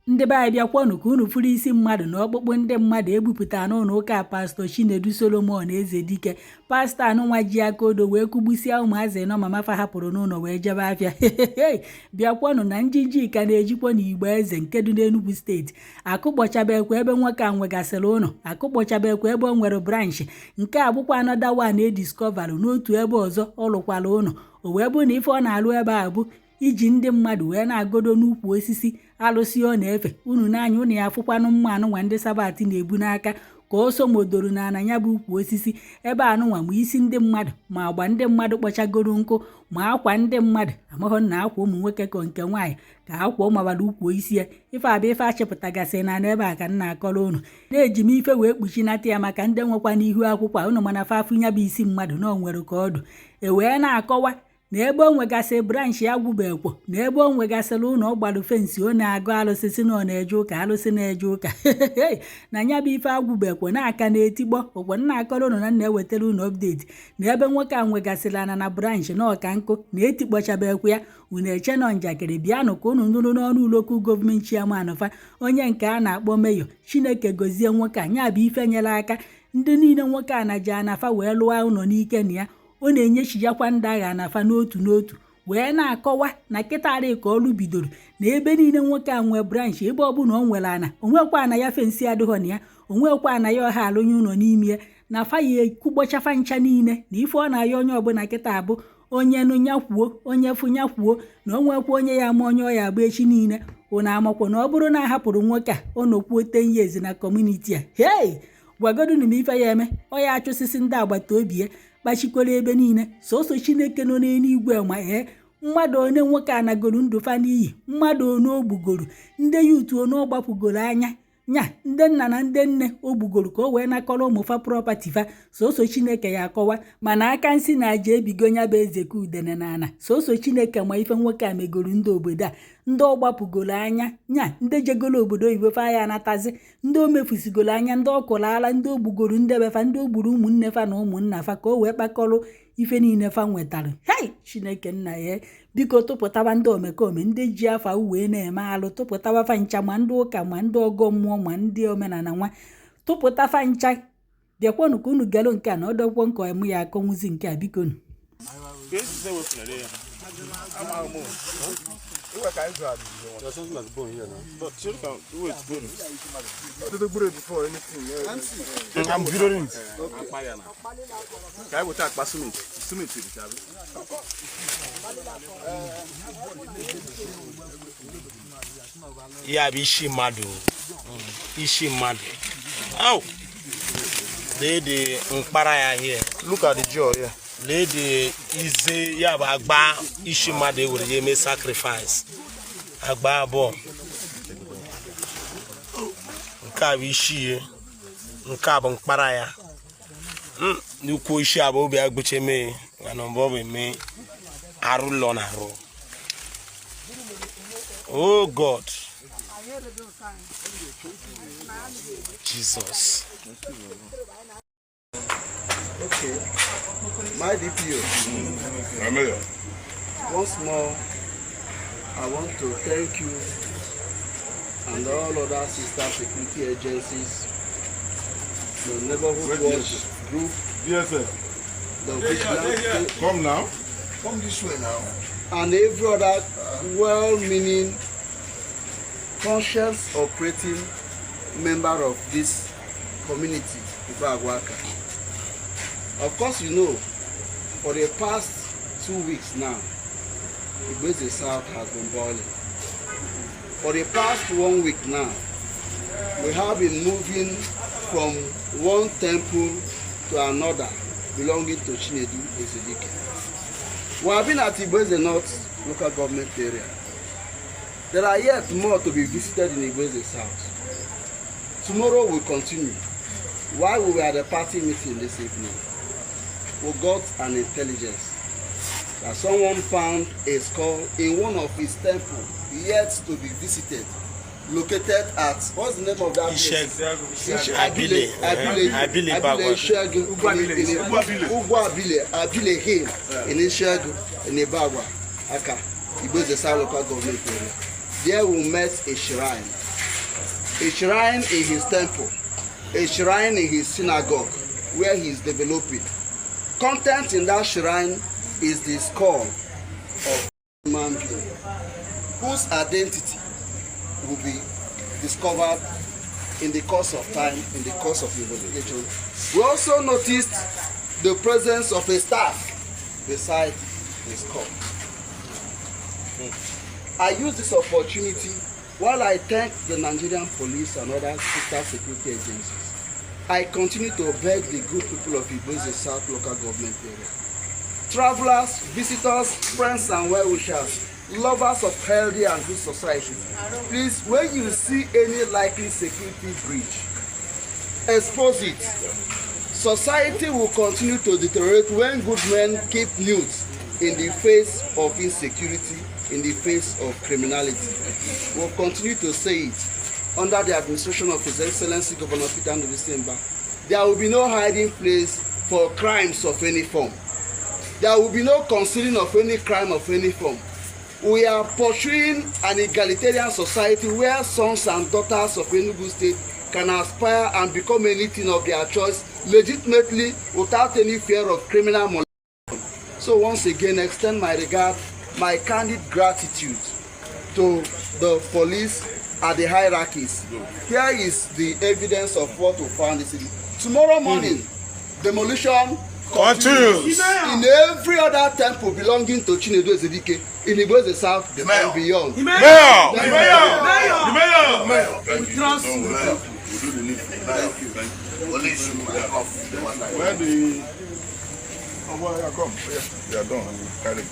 ndị be anyị bịakwanụ ka unu furu isi mmadụ na ọkpụkpụ ndị mmadụ egbupụta n'ụlọ ụka Pastor Chinedu Solomon Ezedike. Pastọ anụnwa ji aka odo wee kụgbusia ụmụazị nọ mama fa hapụrụ n'ụlọ wee jebe afịa. Bịakwanụ na njiji ka na-ejikwa n'Igbo Eze nke dị n'Enugu steeti. Akụkpọchabekwa ebe nwoke a nwegasịrị ụlọ, akụkpọchabekwa ebe o nwere branchị. Nke a bụkwa anọda wan ediscovery n'otu ebe ọzọ ọ lụkwara ụlọ. O wee bụ na ife ọ na-alụ ebe a bụ iji ndị mmadụ wee na-agodo n'ukwu osisi alụsị ọ na-efe. Unu n'anya unu ya afụkwanụ mma anụnwa ndị Sabat na-ebu n'aka ka o so modoro n'ana ya bụ ukwu osisi ebe anụnwa ma isi ndị mmadụ ma agba ndị mmadụ kpọchagoro nkụ ma akwa ndị mmadụ amaghọ na akwa ụmụ nwoke ka nke nwaanyị ka akwa ụmabara ukwu isi ya. Ife abịa ife achịpụtagasị na ebe a ka nna akọrọ unu na-eji m ife wee kpuchinata ya maka ndị nwekwa n'ihu akwụkwọ unu mana fafụ nya bụ isi mmadụ na o nwere ka ọdụ wee na-akọwa na ebe o nwegasị branchị ya gwubekwo na ebe o nwegasịrị ụlọ ọ gbalụ fensị ọ na-agụ alụsị si na ọ na-eje ụka alụsị na-eje ụka na nya bụ ife agwụbekwo na-aka na-etikpọ okwe nna akọrọ ụnụ na na-ewetara ụnụ ọpdeti na ebe nwoke a nwegasịrị ana na branchị na ọka nkụ na-etikpọchabekwa ya. Unu eche nọ njakịrị bịanụ ka unu nụrụ n'ọnụ lokal gọọmenti chairman fa onye nke a na-akpọ meyo. Chineke gozie nwoke a nya bụ ife nyere aka ndị niile nwoke a na ji anafa wee lụọ ụlọ n'ike na ya. Ọ na-enyechijakwa ndị agha nafa n'otu n'otu wee na-akọwa na kịtarị ka ọlụ bidoro na ebe niile nwoke a nwee branchị ebe ọbụla o nwere ana onwekwa ana ya fensị adịghọ na ya onwekwa ana ya ọha alụnye ụlọ n'ime ya na fa ya ekwugbochafa ncha niile na ife ọ na-aya onye ọbụla kịta abụ onye nụ nyakwuo onye fụ nyakwuo na o nwekwa onye ya ama onye ọ ya agba echi niile. Unu amakwa na ọ bụrụ na ahapụrụ nwoke a ọ nọkwuo 10 years na kọmuniti a gwagodunu m ife ya eme ọ ya achụsịsị ndị agbata obi ya kpachikwara ebe niile soso Chineke nọ n'eluigwe ma mmadụ one nwoke anagoro ndụ fa n'iyi mmadụ one ogbugoro ndị yutu one ọ gbapụgoro anya nya ndị nna na ndị nne ogbugoro ka o wee nakọrọ ụmụfa prọpati fa soso Chineke ya akọwa mana aka nsị na-aja ebigo nya bụ eze ka udene na ana soso Chineke ma ife nwoke a megoro ndị obodo a ndị ọ gbapụgoro anya nya ndị jegolo obodo oyibo fa ya anatazi ndị o mefusigoro anya ndị ọ kụrụ ala ndị ogbugoro ndị befa ndị ogburu ụmụnne fa na ụmụnna fa ka o wee kpakọrọ ife niile fa nwetara. Chineke nna ya biko tụpụtaba ndị omekome ndị ji afa uwe na-eme alụ tụpụtaba fa ncha ma ndị ụka ma ndị ọgọ mmụọ ma ndị omenala nwa tụpụta fa ncha bịakwanụ ka unu galo nke a na ọdọkwo nke ọmụ ya akọnwụzi nke a bikonu. I'm building it. I will take cement. Yeah, ishi madu. Oh, lady Nkparaya here. Look at the jaw here. Lady Ize Ibagwa ishi madu will make sacrifice. Agba abo. Nka ishi nka bụ Nkparaya. N'ukwu ishi abo obi agbuche me na mbo be me arulo na ro. Oh God. Jesus. Okay. My DPO. Once more, I want to thank you and all other sister security agencies, the neighborhood watch group, the vigilante. Come now. Come this way now. And every other well-meaning, conscious operating member of this community, Ibagwa Aka. Of course, you know, for the past 2 weeks now, Igbo South has been boiling. For the past 1 week now, we have been moving from one temple to another belonging to Chinedu Ezedike. We have been at Igbo North local government area. There are yet more to be visited in Igbo South. Tomorrow we'll continue. While we were at the party meeting this evening, we got an intelligence that someone found a skull in one of his temples yet to be visited, located at, what's the name of that place? Abile Hill in Ishegu, in Ibagwa Aka, Igbo South local government area. There we met a shrine a shrine in his temple, a shrine in his synagogue, where he is developing. Content in that shrine is the skull of a human being, whose identity will be discovered in the course of time, in the course of investigation. We also noticed the presence of a staff beside the skull. I use this opportunity while I thank the Nigerian police and other sister security agencies. I continue to beg the good people of Ibagwa South local government area. Travelers, visitors, friends and well-wishers, lovers of healthy and good society, please, when you see any likely security breach, expose it. Society will continue to deteriorate when good men keep mute in the face of insecurity, in the face of criminality. We'll continue to say it under the administration of His Excellency Governor Peter Ndubuisi. There will be no hiding place for crimes of any form. There will be no concealing of any crime of any form. We are pursuing an egalitarian society where sons and daughters of Enugu State can aspire and become anything of their choice legitimately without any fear of criminal molestation. So once again, extend my regard, my candid gratitude to the police at the hierarchies. Here is the evidence of what we found this evening. Tomorrow morning, demolition continues in every other temple belonging to Chinedu Ezedike in Ibagwa South and beyond. The mayor. We trust you. When the... Oh, well, come. Yeah, they are done. Carry it.